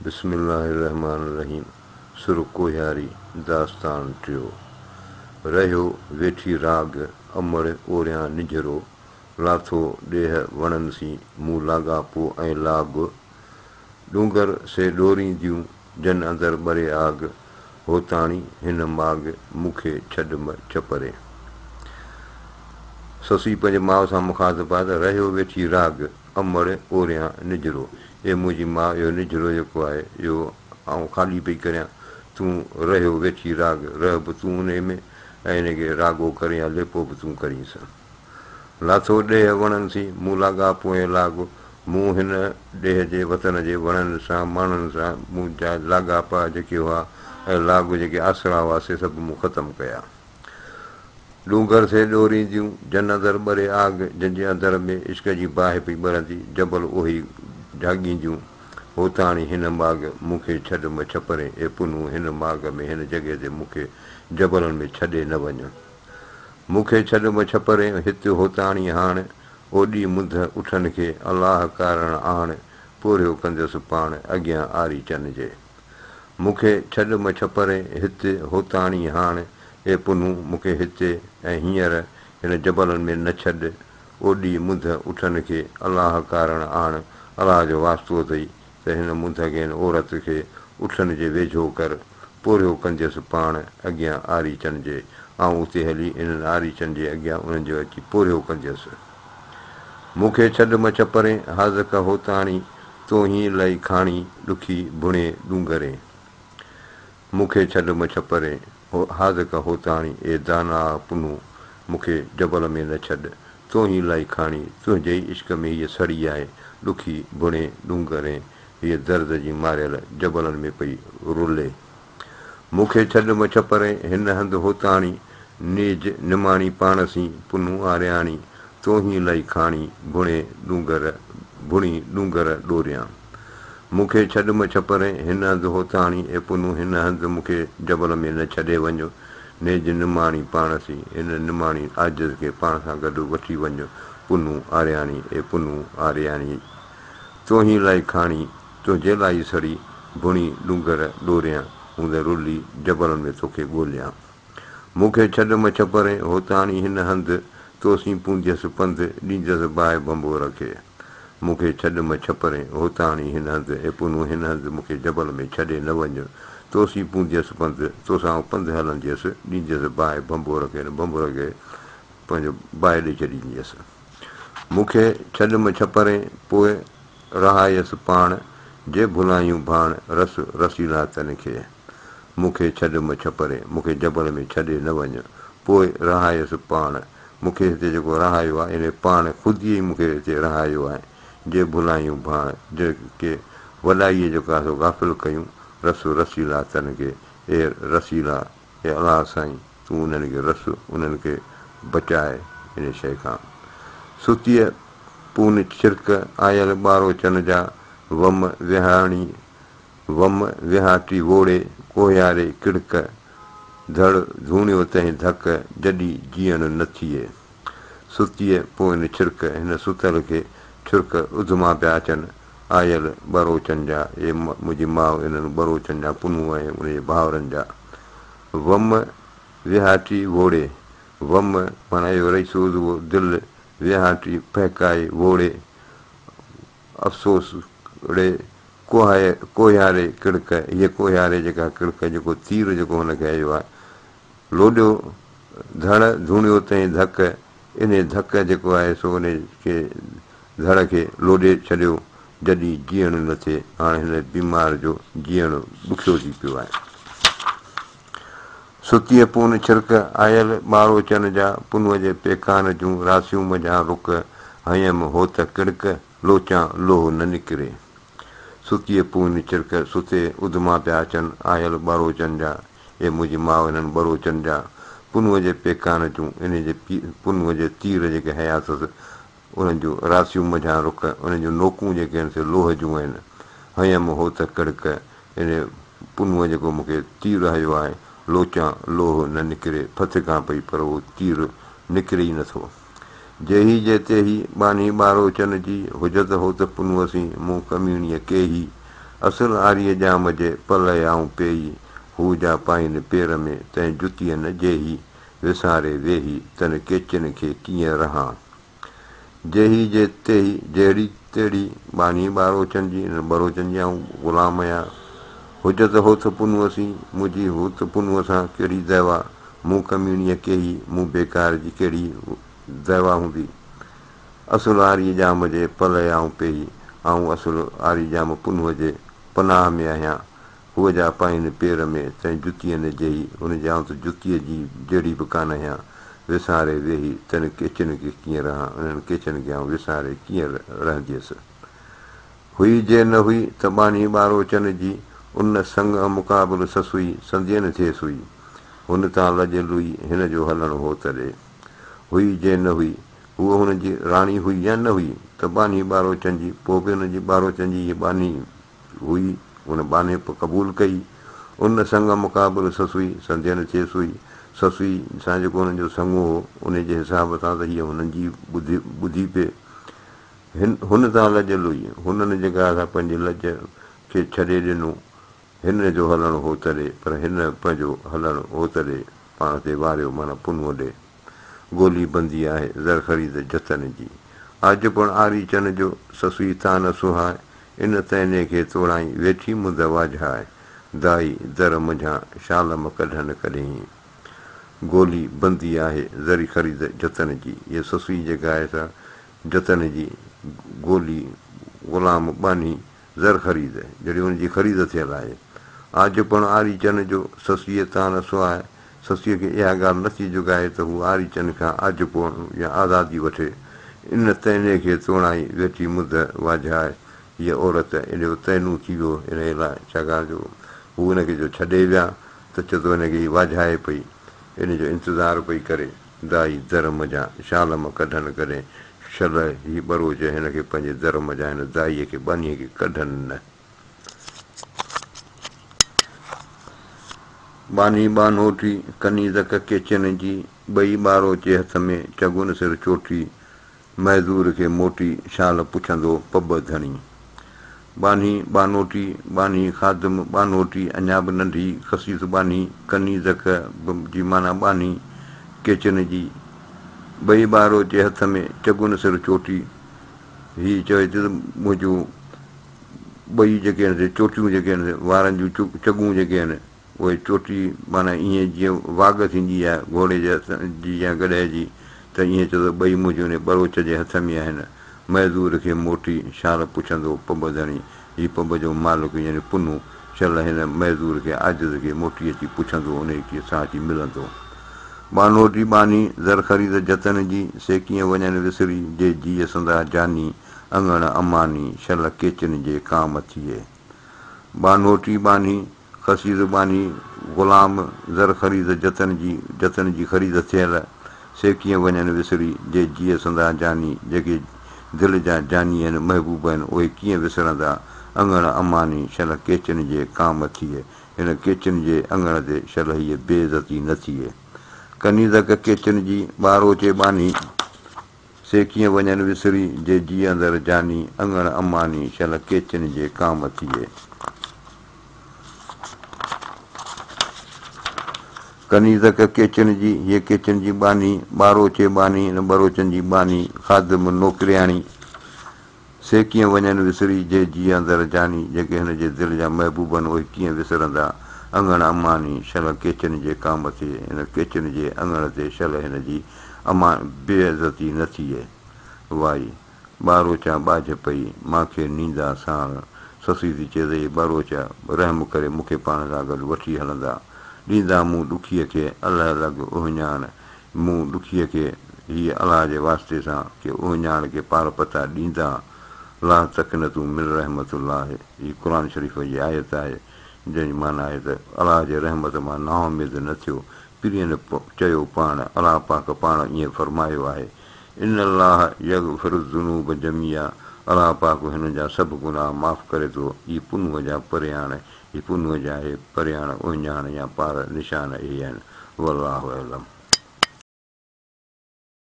بسم الله الرحمٰن الرحيم سر ڪوهياري داستان ٽيو رهيو ويٺي راڳ امڙ اوريان نجهرو لاٿو ڏيهه وڻن سين مون لاڳاپو ۽ لاڳ ڏونگر سي ڏورينديون جن اندر ٻري آڳ هوتاڻي هن ماڳ مون کي ڇڏ م ڇپري. سسئي پنهنجي ماء سان مخاطب آهي ته رهيو ويٺي راڳ امڙ اوريان نجهرو اي منهنجي ماء اهو نجهرو جيڪو آهي اهو آئون خالي پئي ڪريان تون رهيو ويٺي راڳ رهه به تون انهي ۾ ۽ انهي کي راڳو ڪرين يا ليپو به تون ڪرينس. لاٿو ڏيهه وڻن سين، مون لاڳاپو ۽ لاڳ، مون هن ڏيهه جي وطن جي وڻن سان، ماڻهن سان مون جا لاڳاپا جيڪي هئا ۽ لاڳ جيڪي آسرا هئا سي سڀ مون ختم ڪيا. ڏونگر سي ڏورينديون، جن اندر ٻري آگ، جن جي اندر ۾ عشق جي باهه پئي ٻرندي، جبل اهي جهاڳينديون، هوتاڻي هن ماڳ، مون کي ڇڏ م ڇپرين، اي پنهون هن ماڳ ۾ هن جڳهه تي مون کي جبلن ۾ ڇڏي نه وڃ. مون کي ڇڏ م ڇپرين، هت هوتاڻي هاڻ، اوڏي منڌ اٺن کي، الله ڪارڻ آڻ، پورهيو ڪنديس پاڻ، اڳيان آري چن جي. مون کي ڇڏ م ڇپرين، هت هوتاڻي هاڻ، اي پنهون، مون کي هتي ۽ هينئر هن جبلن ۾ نه ڇڏ، اوڏي منڌ اٺن کي، الله ڪارڻ آڻ، الله جو واسطو اٿئي، ته هن منڌ کي هن عورت کي اٺن جي ويجهو ڪر، پورهيو ڪنديس پاڻ اڳيان آريچن جي، آئون اتي هلي انهن آريچن جي اڳيان انهن جو اچي پورهيو ڪنديس. مون کي ڇڏ مڇ پرين، حاذق هوتاڻي، توهين لئي کاڻي، ڏکي بڻي ڏونگرين. مون کي ڇڏ مڇ پرين، حاذق هوتاڻي، اي داناء پنهون، مون کي جبل ۾ نه ڇڏ، توهين لئي کاڻي، تنهنجي ئي عشق ۾ هيء سڙي آهي، ڏکي بڻي ڏونگرين. هيء درد جي ماريل جبلن ۾ پئي رلي. مون کي ڇڏ م ڇپرين، هن هنڌ هوتاڻي، نيج نماڻي پاڻ سين، پنهون آرياڻي، توهين لئي کاڻي، بڻي ڏونگر بڻي ڏونگر ڏوريان. مون کي ڇڏ م ڇپرين، هن هنڌ هوتاڻي، اي پنهون هن هنڌ مون کي جبل ۾ نه ڇڏي وڃ، نيج نماڻي پاڻ سين، هن نماڻي عاجز کي پاڻ سان گڏ وٺي وڃ، پنهون آرياڻي، اي پنهون آرياڻي. توهين لائي کاڻي، تنهنجي لاء ئي سڙي، بڻي ڏونگر ڏوريان، هوند رلي جبلن ۾ توکي ڳوليان. مون کي ڇڏ م ڇپرين، هوتاڻي هن هنڌ، توسين پونديس پنڌ، ڏينديس باهه ڀنڀور کي. مون کي ڇڏ م ڇپرين، هوتاڻي هن هنڌ، اي پنهون هن هنڌ مون کي جبل ۾ ڇڏي نه وڃ، توسين پونديس پنڌ، توسان آئون پنڌ هلنديس، ڏينديس باهه ڀنڀور کي، هن ڀنڀور کي پنهنجو باهه ڏئي ڇڏينديس. مون کي ڇڏ م ڇپرين، پوء رهايس پاڻ، جي ڀلايون ڀاڻ، رس رسيلا تن کي. مون کي ڇڏ م ڇپرين، مون کي جبل ۾ ڇڏي نه وڃ، پوء رهايس پاڻ، مون کي هتي جيڪو رهايو آهي، انهي پاڻ خوديء ئي مون کي هتي رهايو آهي، جي ڀلايون ڀاڻ، جيڪي وڏائيء جو ڪاسو غافل ڪيون، رس رسيلا تن کي، اي رسيلا! اي الله سائين! تون انهن کي رس، انهن کي بچاء ان شيء کان. ستيء پون ڇرڪ، آيل ٻاروچن جا وم ويهاڻي، وم ويهاٽي ووڙي، ڪوهياري ڪڙڪ، ڌڙ ڌوڻيو تنهن ڌڪ، جڏي جيئڻ نه ٿئي. ستيء پوئن ڇرڪ، هن ستل کي ڇرڪ اڌما پيا اچن، آيل ٻروچن جا، اي منهنجي ماء انهن ٻروچن جا پنهون ۽ ان جي ڀائرن جا. وم ويهاٽي ووڙي، وم معنيٰ اهو رئيس عضوو، دل، ويهاٽي ڦهڪائي ووڙي، افسوس ڙي ڪوهائي ڪوهياري ڪڙڪ، هيء ڪوهياري جيڪا ڪڙڪ جيڪو تير جيڪو هن کي آيو آهي، لوڏيو ڌڙ ڌوڻيو تنهن ڌڪ، انهي ڌڪ جيڪو آهي سو انهي کي ڌڙ کي لوڏي ڇڏيو، جڏهن جيئڻ نه ٿئي، هاڻ هن بيمار جو جيئڻ ڏکيو ٿي پيو آهي. ستيء پون ڇرڪ، آيل ٻاروچن جا، پنهونء جي پيڪان جون، راسيون منجهان رڪ، هنيم هوت ڪڙڪ، لوچان لوهه نه نڪري. ستيء پون ڇرڪ، ستي اڌما پيا اچن، آيل ٻاروچن جا، اي منهنجي ماء انهن ٻروچن جا، پنهونء جي پيڪان جون، انهي جي پنهونء جي تير جيڪي هنيا اٿس، انهن جون راسيون منجهان رڪ، انهن جون نوڪون جيڪي آهن سي لوهه جون آهن. هنيم هوت ڪڙڪ، انهي پنهونء جيڪو مون کي تير هنيو آهي، لوچان لوهه نه نڪري، ڦٿڪان پئي پر اهو تير نڪري ئي نٿو. جيهي جي تيهي، ٻانهي ٻاروچن جي، حجت هوت پنهونء سين، مون ڪميڻيء ڪيهي. اصل آريء ڄام جي پلئه آئون پيئي، هو جا پائين پير ۾، تنهن جتيء نه جيهي، وساري ويهي، تن ڪيچن کي ڪيئن رهان. جيهي جي تيهي، جهڙي تهڙي، ٻانهي ٻاروچن جي، انهن ٻروچن جي آئون غلام آهيان. حجت هوت پنهونء سين، منهنجي هوت پنهونء سان ڪهڙي دعويٰ، مون ڪميڻيء ڪيهي، مون بيڪار جي ڪهڙي دعويٰ هوندي. اصل آري ڄام جي پلئه آئون پيهي، آئون اصل آري ڄام پنهونء جي پناهه ۾ آهيان. هوء جا پائين پير ۾، تنهن جتيء نه جيهي، هن جي آئون ته جتيء جي جهڙي به ڪانه آهيان. وساري ويهي، تن ڪيچن کي ڪيئن رهان، انهن ڪيچن کي آئون وساري ڪيئن رهنديس. هئي جي نه هئي، ته ٻانهي ٻاروچن جي، ان سڱ مقابل سسئي، سندين ٿئي سوئي. هن تان لڄ لوئي، هن جو هلڻ هو تڏي. هئي جي نه هئي، هوء هن جي راڻي هئي يا نه هئي، ته ٻانهي ٻاروچن جي، پوء به هن جي ٻاروچن جي هيء ٻانهي هئي، هن ٻانهيپ قبول ڪئي. ان سڱ مقابل سسئي، سندين ٿئي سوئي. سسئي سان جيڪو هنن جو سڱ هو، انهي جي حساب سان ته هيء هنن جي ٻڌي ٻڌي پئي. هن هن تان لڄ لوئي. هنن جيڪا سا پنهنجي لڄ کي ڇڏي ڏنو. هن جو هلڻ هو تڏي، پر هن پنهنجو هلڻ هو تڏي پاڻ تي واريو معنيٰ پنهونء ڏي. گولي بندي آهي زر خريد جتن جي. آج پڻ آري چن جو، سسئي تان نه سهاء، ان طعني کي توڙائين، ويٺي مند واجهاء، دائي در منجهان، شال م ڪڍن ڪڏهين. گولي بندي آهي زري خريد جتن جي. هيء سسئي جيڪا آهي سا جتن جي گولي، غلام، ٻانهي، زر خريد، جهڙي ان جي خريد ٿيل آهي. آج پڻ آري چن جو سسئيء تان نه سواء، سسئيء کي اها ڳالهه نه ٿي جڳائي ته هو آري چن کان آجپو يا آزادي وٺي. ان طعني کي توڙائي ويٺي مڌ واجهائي. هيء عورت ايڏو طعنو ٿي ويو انهيء لاء، ڇاڪاڻ جو هو ان کي جو ڇڏي ويا ته چتو ان کي هي واجهائي پئي، ان جو انتظار پئي ڪري. دائي در منجهان شال م ڪڍن ڪڏهن، شل هي ٻروچ هن کي پنهنجي در منجهان هن دائيء کي ٻانهيء کي ڪڍن نه. ٻانهي ٻانهوٽي، ڪنيزڪ ڪيچن جي، ٻئي ٻاروچي هٿ ۾، چڳن سر چوٽي، معذور کي موٽي، شال پڇندو پٻ ڌڻي. ٻانهي ٻانهوٽي، ٻانهي خادم، ٻانهوٽي اڃا به ننڍي، خسيس ٻانهي، ڪنيزڪ جي معنيٰ ٻانهي، ڪيچن جي، ٻئي ٻاروچي هٿ ۾، چڳن سر چوٽي. هي چوي ٿي ته منهنجون ٻئي جيڪي آهن سي چوٽيون جيڪي آهن سي وارن جون چڳون جيڪي آهن اهي چوٽي معنيٰ ائين جيئن واڳ ٿيندي آهي گهوڙي جي هٿ جي يا گڏهه جي ته ائين چئو ته ٻئي منهنجون انهي ٻروچ جي هٿ ۾ آهن. معذور کي موٽي شال پڇندو پٻ ڌڻي، هي پٻ جو مالڪ يعني پنهون، شل هن معذور کي عاجز کي موٽي اچي پڇندو انهي کي سان اچي ملندو. ٻانهوٽي ٻانهي، زر خريد جتن جي، سي ڪيئن وڃن وسري، جي جيء سندا جاني، اڱڻ اماني، شل ڪيچن جي ڪام ٿئي. ٻانهوٽي ٻانهي، خسيس ٻانهي، غلام، زر خريد جتن جي، جتن جي خريد ٿيل، سي ڪيئن وڃن وسري، جي جيء سندا جاني، جيڪي دل جا جاني آهن، محبوب آهن، اهي ڪيئن وسرندا، اڱڻ اماني، شل ڪيچن جي ڪام ٿئي، هن ڪيچن جي اڱڻ تي شل هيء بي عزتي نه ٿئي. ڪنيزڪ ڪيچن جي، ٻاروچي ٻانهي. سي ڪيئن وڃن وسري، جي جيء اندر جاني، اڱڻ اماني، شل ڪيچن جي ڪام ٿئي. ڪنيزڪ ڪيچن جي، هيء ڪيچن جي ٻانهي، ٻاروچي ٻانهي، هن ٻروچن جي ٻانهي، خادم، نوڪرياڻي. سي ڪيئن وڃن وسري، جي جيء اندر جاني، جيڪي هن جي دل جا محبوب آهن، اهي ڪيئن وسرندا، اڱڻ اماني، شل ڪيچن جي ڪام ٿئي، هن ڪيچن جي اڱڻ تي شل هن جي امان بي عزتي نه ٿئي. وائي، ٻاروچا ٻاجهه پئي، مان کي نيندا ساڻ. سسئي ٿي چئي ته اي ٻاروچا، رحم ڪري مون کي پاڻ سان گڏ وٺي هلندا. ڏيندا مون ڏکيء کي الهه لڳ اهڃاڻ. مون ڏکيء کي هيء الله جي واسطي سان ڪي اهڃاڻ ڪي پار پتا ڏيندا. لا تقنطوا من رحمت الله، هي قرآن شريف جي آيت آهي، جنهن جي معنيٰ آهي ته الله جي رحمت مان نااميد نه ٿيو. پرين چيو پاڻ، الله پاڪ پاڻ ائين فرمايو آهي، ان الله يغفر الذنوب جميعا، الله پاڪ هنن جا سڀ گناهه معاف ڪري ٿو، اي پنهونء جا پرياڻ، هي پنهونء جا اهي پرياڻ، اهڃاڻ يا پار، نشان، اهي آهن. والله اعلم.